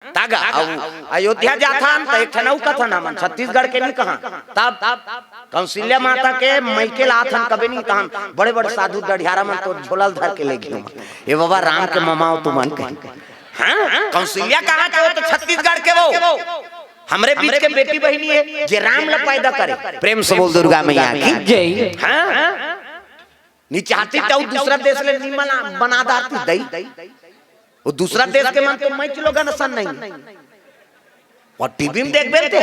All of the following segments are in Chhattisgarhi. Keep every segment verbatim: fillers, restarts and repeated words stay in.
तागा, अउ अयोध्या जाथन त एक ठन अउ कथन, हमन छत्तीसगढ़ के नहीं कहा। तब कौशल्या माता के मइके लाथन, कबे नहीं कहन, बड़े बड़े साधु डढ़ियारा मन तो झोला ल धर के ले गे। ए बाबा, राम के ममा हो तुमन कहे। हाँ, कौशल्या कहाँ के हो? तो छत्तीसगढ़ के वो। हमरे बीच के बेटी बहिनी है, जे राम ला पैदा करे। प्रेम से बोल दुर्गा मैया की जय। हाँ, नहीं चाहती तो दूसरा देश ले निमन बना डारती दई। वो दूसरा देश के मन तो मैं लोगन असन नहीं। और टीवी में देखबे ते,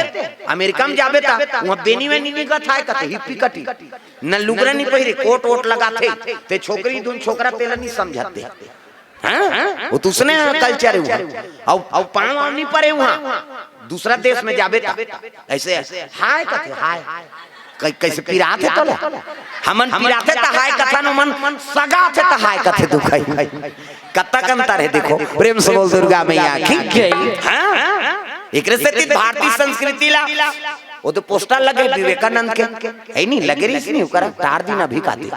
अमेरिका में जाबे ता, वहाँ बेनी वेनी नहीं कथाए कथे, हिप्पी कटी। न लुगरा नहीं पहिरे, कोट वोट लगाथे, ते छोकरी धुन छोकरा तेला नहीं समझते। हाँ? वो तो उसने कल्चर है वहाँ। अउ, अउ पाँव वाँव नहीं परे वहाँ। दूसरा देश में जाबे ता, ऐसे हाय कथे, हाय। कै-, कैसे पिरात है तोला? हमन पिराथे त हाय कथन, ओमन सगाथे त हाय कथे दुखाई। कतक अंतर है देखो। प्रेम से बोल दुर्गा मैया की जय। हाँ? एकरे सेती भारतीय संस्कृति ला, वो तो पोस्टर लगे विवेकानंद के, है नहीं, लगे रहिस नहीं, ओकरा टार दिन अभी काती।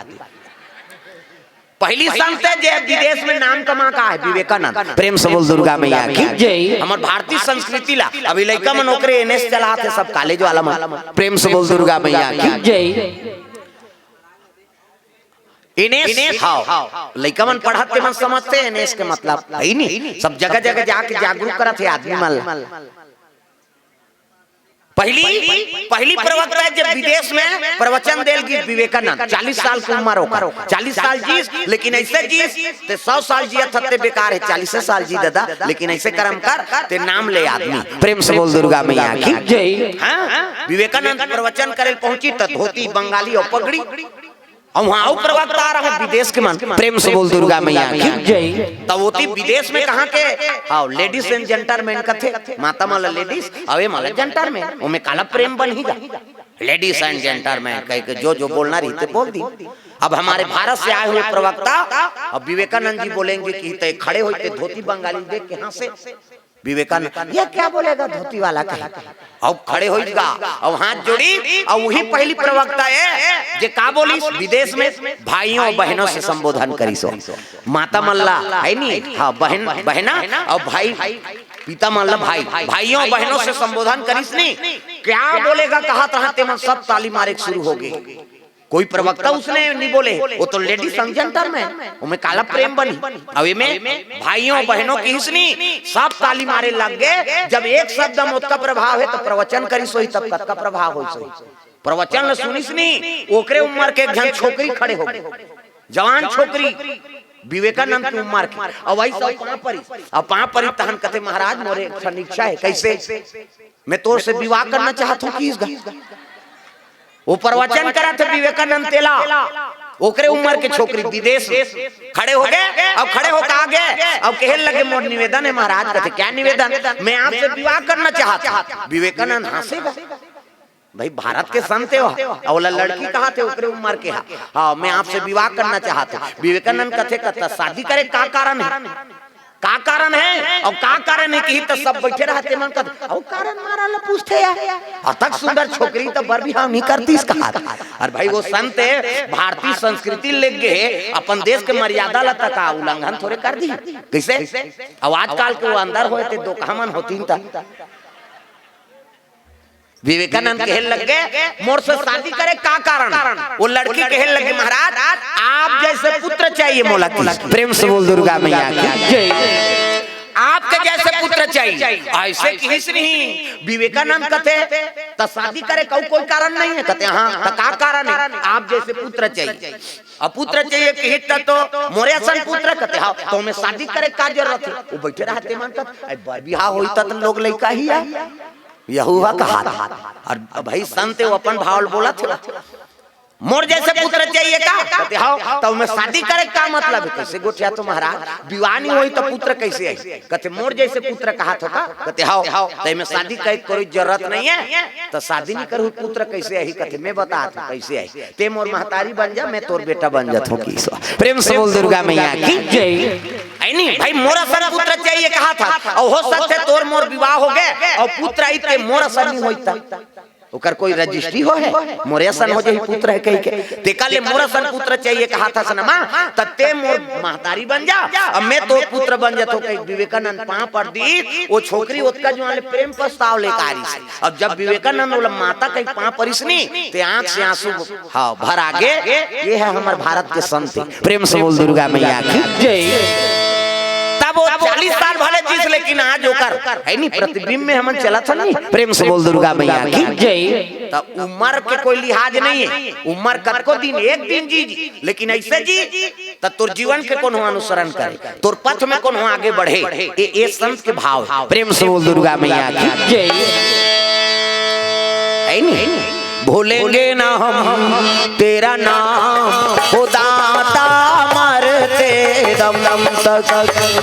पहली संत है जे विदेश में नाम कमा का है, विवेकानंद। प्रेम से बोल दुर्गा मैया की जय। हमर भारतीय संस्कृति ला, अभी लइका मन ओकरे एनएस चलात है, सब कॉलेज वाला मन। प्रेम से बोल दुर्गा मैया की जय। एनएस, हाँ, लइका मन पढ़त ते मन समझते एनएस के मतलब, है नहीं? सब जगह जगह जाके जागरूक करत है आदमी मन ला। पहली, पहली प्रवक्ता है जब विदेश में प्रवचन देल गिस विवेकानंद, चालीस साल की उम्र होकर, चालीस साल जीस, लेकिन ऐसे जीस, ते सौ साल जिया थते बेकार है, चालीस साल जी दादा, लेकिन ऐसे कर्म कर, ते नाम ले आदमी। प्रेम से बोल दुर्गा मैया की जय। हाँ, विवेकानंद प्रवचन करे पहुंची त धोती बंगाली और पगड़ी, अउ वहाँ अउ प्रवक्ता आ रहा है विदेश के मन। प्रेम से बोल दुर्गा मैया की जय। तब होती विदेश में कहाँ के, हाँ, लेडीज एंड जेंटलमैन कथे, माता मन ला लेडीज, अउ ए मन ला जेंटलमैन, ओमे काला प्रेम बनही गा। लेडीज एंड जेंटलमैन कह के जो जो बोलना रही ते बोल दी। अब हमारे भारत से आए हुए प्रवक्ता, अब विवेकानंद जी बोलेंगे कि ते खड़े होइते धोती बंगाली देख के हंसे। विवेकानंद, "ये क्या बोलेगा धोती वाला?" कहे। अब खड़े होइगा, अब हाथ जोड़ी, अब वही पहली प्रवक्ता है जे का बोलिस विदेश में, भाइयों बहनों से संबोधन करिस। माता मन ला, है नी? हाँ, बहन, बहना और भाई, पिता मन ला भाई, भाइयों बहनों से संबोधन करिस नी। क्या बोलेगा कहत रहा ते मन सब ताली मारे के शुरू हो गए। कोई प्रवक्ता उसने नहीं बोले, वो तो लेडीज एंड जेंटलमैन, ओमे काला प्रेम बनी। अब एमे भाइयों बहनों किहिस नी, सब ताली मारे लग गए। जब एक शब्द में ओतका प्रभाव है तो प्रवचन करिस होही तब कतका प्रभाव होइस होही। प्रवचन ल सुनिस नी, ओकरे उम्र के एक झन छोकरी खड़े हो गए, जवान छोकरी, विवेकानंद की उम्र के। अब वही सब पाँव परी, अब पाँव परी तहन कथे, "महाराज, मोरे एक ठन इच्छा है।" "कैसे?" "मैं तोर से विवाह करना चाहत हूँ।" किहिस गा। वो प्रवचन करत हे विवेकानंद तेला, ओकरे उम्र के छोकरी विदेश में खड़े हो गए, अब खड़े होकर आ गए, अब कहे लगे, "मोर निवेदन है महाराज।" कथे, "क्या निवेदन?" "मैं आपसे विवाह करना चाहत हूँ।" विवेकानंद हंसेगा, भाई भारत के संत हे, अउ ओला लड़की कहा थे ओकरे उम्र के हा, "हाँ, मैं आपसे विवाह करना चाहत हूँ।" विवेकानंद कथे, "कथा शादी करे का कारण है?" का कारण है और का कारण है कि त सब बैठे रहते मन कत, "अउ कारण मारा ला पूछते यार, अतक सुंदर छोकरी तो बर बिहाव नहीं करती इसका हाथ।" अरे भाई, वो संत है, भारतीय संस्कृति लेके अपन देश के मर्यादा ला तक उल्लंघन थोड़े कर दी। कैसे? अब आजकल के वो अंदर होए थे दो कहा मन होती था। विवेकानंद कहे लग गए, "मोर से शादी करे का कारण?" वो लड़की कहे लगे, "महाराज, आप जैसे पुत्र चाहिए मोला।" प्रेम से बोल दुर्गा मैया की जय। "आपके जैसे पुत्र चाहिए।" ऐसे किहिस नहीं। विवेकानंद कथे, "त शादी करे का कोई कारण नहीं है?" कथे, "हाँ।" "त का कारण है?" "आप जैसे पुत्र चाहिए।" "अब पुत्र चाहिए किहिस त तो मोरे असन पुत्र।" कथे, "हाँ।" "त ओमे शादी करे का जरूरत है?" वो बैठे रहते मन कथे, "अरे बर बिहाव होई त लोग लइका ही है।" यहूवा कहा था। और भाई संत वो अपन भाव बोला थे, "मोर जैसे पुत्र चाहिए का?" कथे, "हाँ।" "तो मैं शादी करे का मतलब है?" "कैसे गोठिया तो महाराज, विवाह नहीं होई तो पुत्र कैसे आई?" कथे, "मोर जैसे पुत्र कहा था का?" कथे, "हाँ।" "तो मैं शादी करे कोई जरूरत नहीं है, तो शादी नहीं करू, पुत्र कैसे आई?" कथे, "मैं बता था कैसे आई, ते मोर महतारी बन जा, मैं तोर बेटा बन जात हूँ।" की सो प्रेम से बोल दुर्गा मैया की जय। ऐ नहीं भाई, "मोर असन पुत्र चाहिए" कहा था, और हो सकते तोर मोर विवाह हो गए और पुत्र आई ते मोर असन नहीं होता। ओकर कोई रजिस्ट्री हो हे? मोरे असन हो जाही पुत्र हे कहिके। तेकर ले मोर असन पुत्र चाहिए कहत हस न माँ, त तें मोर महतारी बन जा, अब मैं तोर पुत्र बन जाथों कहिके विवेकानंद पाँव पर दीस। ओ छोकरी ओतका जुवार ले प्रेम प्रस्ताव लेके आ रहिस। अब जब विवेकानंद ओला माता कहिके पाँव परिस नी, ते आँख से आँसू, हाँ, भर आगे। ये हे हमर भारत के संत। प्रेम से बोल दुर्गा मैया की जय। तब ओ चालीस साल भले जीस, लेकिन आज ओकर हे नी, प्रतिबिंब में हमन चलत हन नी। प्रेम से बोल दुर्गा मैया की जय। तब उम्र के कोई लिहाज नहीं हे, उम्र कतको दिन, एक दिन जी, जी, लेकिन ऐसे जी, त तोर जीवन के कोनो अनुसरण करे, तोर पथ में कोनो आगे बढ़े, ये, ये संत के भाव हे। प्रेम से बोल दुर्गा मैया की जय। हे नी? भूलेंगे ना हम तेरा नाम, ओ दाता, मरते दम तक।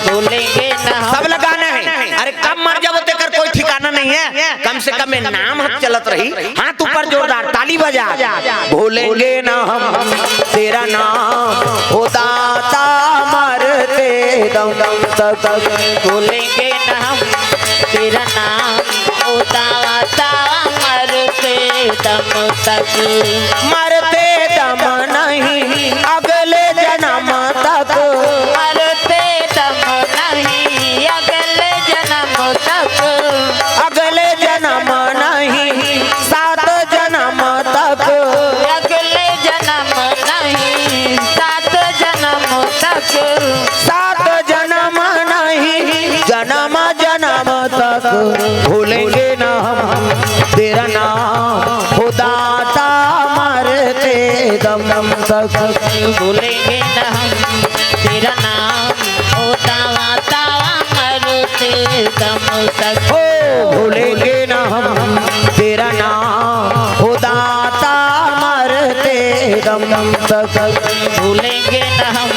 भूलेंगे ना हम। सब लगाना हे। अरे, कब मर जाबो तेकर कोई ठिकाना नहीं हे। कम से कम ये नाम ह चलत रही। हाथ ऊपर जोरदार, ताली बजा। भूलेंगे ना हम तेरा नाम, ओ दाता, मरते दम तक। भूलेंगे ना हम तेरा नाम, ओ दाता, मरते दम तक। मरते दम नहीं, अगले जन्म तक। मरते दम नहीं, अगले जन्म तक। अगले जन्म नहीं, सात जन्म तक। अगले जन्म नहीं, सात जन्म तक। सात जन्म नहीं, जन्म जन्म तक। भूलेंगे ना हम तेरा नाम, ओ दाता, मरते दम तक। भूलेंगे ना हम तेरा नाम, ओ दाता, मरते दम तक। ओ, भूलेंगे ना हम तेरा नाम, ओ दाता, मरते दम तक। भूलेंगे ना हम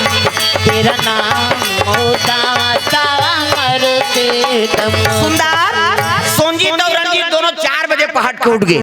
तेरा नाम, ओ दाता, मरते दम तक। सुंदर, सोनजी अउ रंजीत दोनों चार बजे पहाड़ के उठ गे।